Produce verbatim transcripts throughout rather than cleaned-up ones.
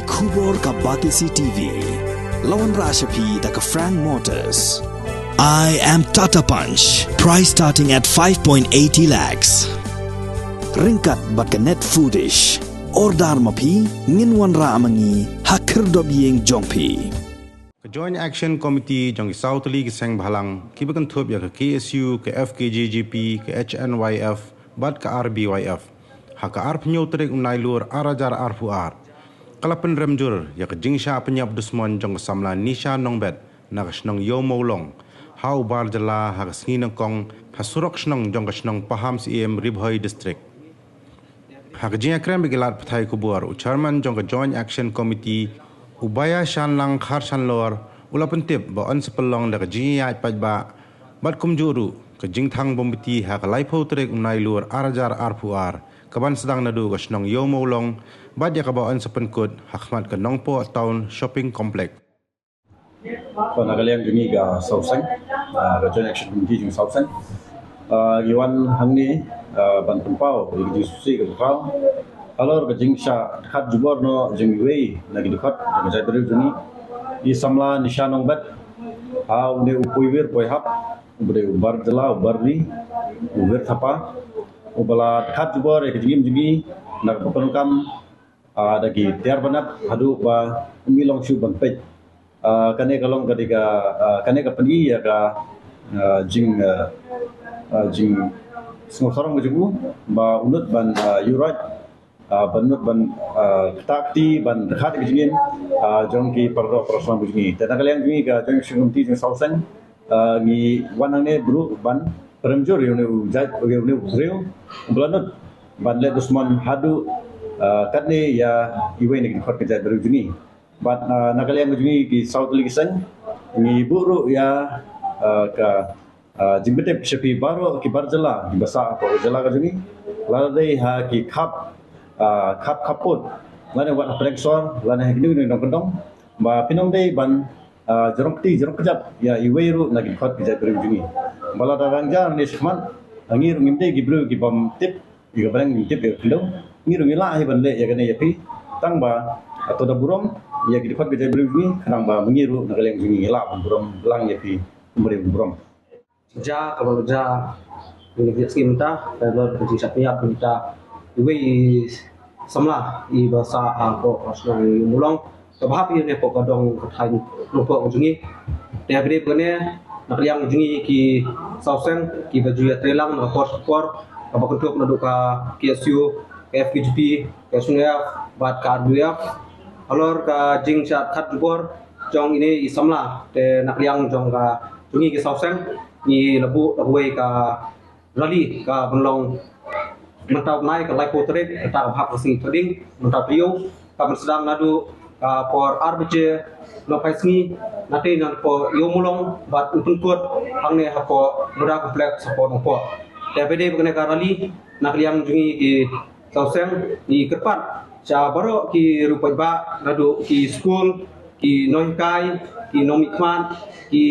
Khubor ka Batesi T V. La wanrah sha phi da ka Frank Motors. I am Tata Punch. Price starting at five point eighty lakhs. Ryngkat bad ka Net Foodish. Order ma phi, ngin wanrah ma ngi ha khyrdop ïing jong phi. Ka Joint Action Committee jong ki saw tylli ki seng bhalang kiba kynthup ïa ka K S U, ka F K J G P, ka H N Y F bad ka R B Y F, ha ka arphew tarik u Nailur ar hajar arphew ar, ka la pynrem jur ïa ka jingshah pynïap dusmon jong ka samla Nisha Nongbet na ka shnong Ïew Mawlong ha u bar jylla ha ka sngi nyngkong ha surok shnong jong ka shnong Pahamsyiem Ri Bhoi District. Ha ka jingïakren bad ki lad pathai khubor, u Chairman jong ka Joint Action Committee, u Baiashanlang Kharshanlor, u la pyntip ba yn sa pynlong da ka jingïaid paidbah bad kumjuh ruh ka jingthang bom bithi ha ka laiphew tarik u Nailur ar hajar arphew ar, kaban sdang naduh ka shnong Ïew Mawlong bad ïa kaba yn sa pynkut ha khmat ka Nongpoh Town Shopping Complex. Ka na ka liang jong ngi ka saw seng, ah, ka Joint Action Committee jong saw seng, ah, ngi wan hangne, ah, ban pynpaw ïa ka jingsngewsih kaba khraw halor ka jingshah dkhot jubor noh jong iwei na ki dkhot jong ka jaitbynriew jong ngi, i samla Nisha Nongbet, ha une u poiwir poihap, uba dei u bar jylla, u bar ri, u wir thapa, uba la dkhot jubor ïa ka jingim jong ngi na kaba kongsan, ah, da ki tiar ban ap haduh ba ym long shuh ban peit. Ah, kane ka long ka dei ka, ah, kane ka pyni ïa ka, ah, jing, ah, ah, jingsngewsarong ka jong u ba u nud ban, ah, ïuhroit, ah, ban nud ban, ah, ktah kti ban dkhot ka jingim, ah, jong ki para doh para snam ka jong ngi. Te na ka liang jong ngi ka Joint Action Committee jong saw seng, ah, ngi wan hangne bru ban pynrem jur ïa une u jait, ïa une u briew uba la nud ban leh dusmon haduh, ah, katne ïa iwei na ki dkhot ka jaitbynriew jong ngi. Bad, ah, na ka liang jong ngi ki saw tylli ki seng, ngi buh ruh ïa, ah, ka, ah, jingpyntip sha phi baroh ki bar jylla kiba sah hapoh ka jylla ka jong ngi, lada dei ha ki khap, ah, khap khappud, lane wat ha pdeng sor, lane ha kino kino ki nongkyndong, ba phin ym dei ban, ah, jrong kti jrong kjat ïa iwei ruh na ki dkhot ki jaitbynriew jong ngi. Ba lada dang jar ne shakhmat, ngi ruh ngim dei ki briew ki bym tip ïa ka bneng, ngim tip ïa ka khyndew, ngi ruh ngi lah hi ban leh ïa kane ïa phi. Tang ba, ah, to da burom ïa ki dkhot ki jaitbynriew jong ngi, khnang ba ma ngi ruh na ka liang jong ngi ngi lah ban burom lang ïa phi, kum u briew burom. Jia kaba la jia, ngi la ïa sngew mynta, ka don ka jingshah pynïap mynta iwei i samla iba sah hapoh ka shnong Ïew Mawlong, kaba hap ïa ne hapoh ka dong ka thaiñ Nongpoh ka jong ngi. Te ha kane, kane na ka liang jong ngi ki saw seng kiba ju ïatreilang na ka por sha ka por, kaba kynthup naduh ka K S U, ka F K J P, ka H N Y F bad ka R B Y F, halor ka jingshah dkhot jubor jong ine i samla. Te na ka liang jong ka jong ngi ki saw seng, ngi la buh da kawei ka rally kaban long mynta u bnai ka laiphew tarik, kata ka hap ka sngi Thohdieng, mynta u taïew, kaban sdang naduh ka por ar baje nohphai sngi, na tei na hapoh Ïew Mawlong, bad yn pynkut hangne hapoh Muda Complex hapoh Nongpoh. Te ba dei ba kane ka rally, na ka liang jong ngi ki saw seng, ngi kyrpad sha baroh ki riew paidbah, naduh ki skul, ki nonghikai, ki nongmihkhmat, ki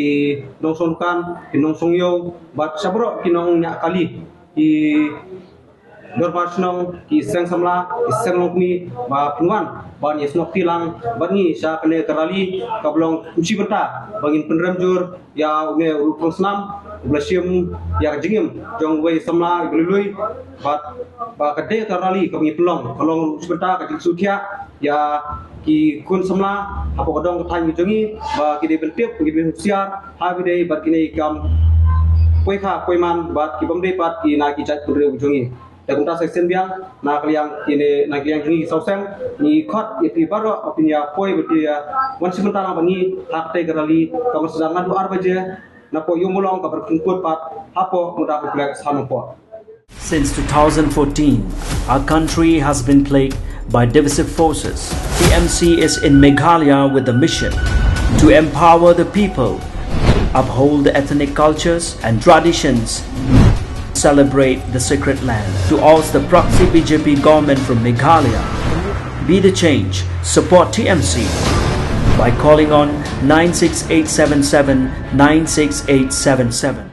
nongshong dukan, ki nongshong ïew, bad sha baroh ki nongñiah kali, ki dorbar shnong, ki seng samla, ki seng longkmie, ba phin wan ban ïasnoh kti lang bad ngi sha kane ka rally kaba long kum shi bynta ba ngin pynrem jur ïa une u ruh pang snam uba la shim ïa ka jingim jong uwei samla iba lui lui. Bad ba ka dei ka rally kaba ngi pynlong, ka long ruh shi bynta ka jingsngewthiah ïa ki khun samla hapoh ka dong ka thaiñ ka jong ngi, ba ki dei ban tip, ki dei ban husiar ha ba dei bad kine ki kam poi kha poi man, bad ki bym dei pat ki na ki jaitbynriew jong ngi. Te kumta sa shisien biang, na ka liang kine, na ka liang jong ngi ki saw seng, ngi khot ïa phi baroh ba phin ïa poi bad phin ïa wan shim bynta lang bad ngi ha katei ka rally kaban sdang naduh ar baje napoh Ïew Mawlong, kaban pynkut pat hapoh Muda Complex ha Nongpoh. Since two thousand fourteen, our country has been plagued by divisive forces. T M C is in Meghalaya with the mission to empower the people, uphold the ethnic cultures and traditions, celebrate the sacred land. To oust the proxy B J P government from Meghalaya, be the change, support T M C by calling on nine six eight seven seven nine six eight seven seven.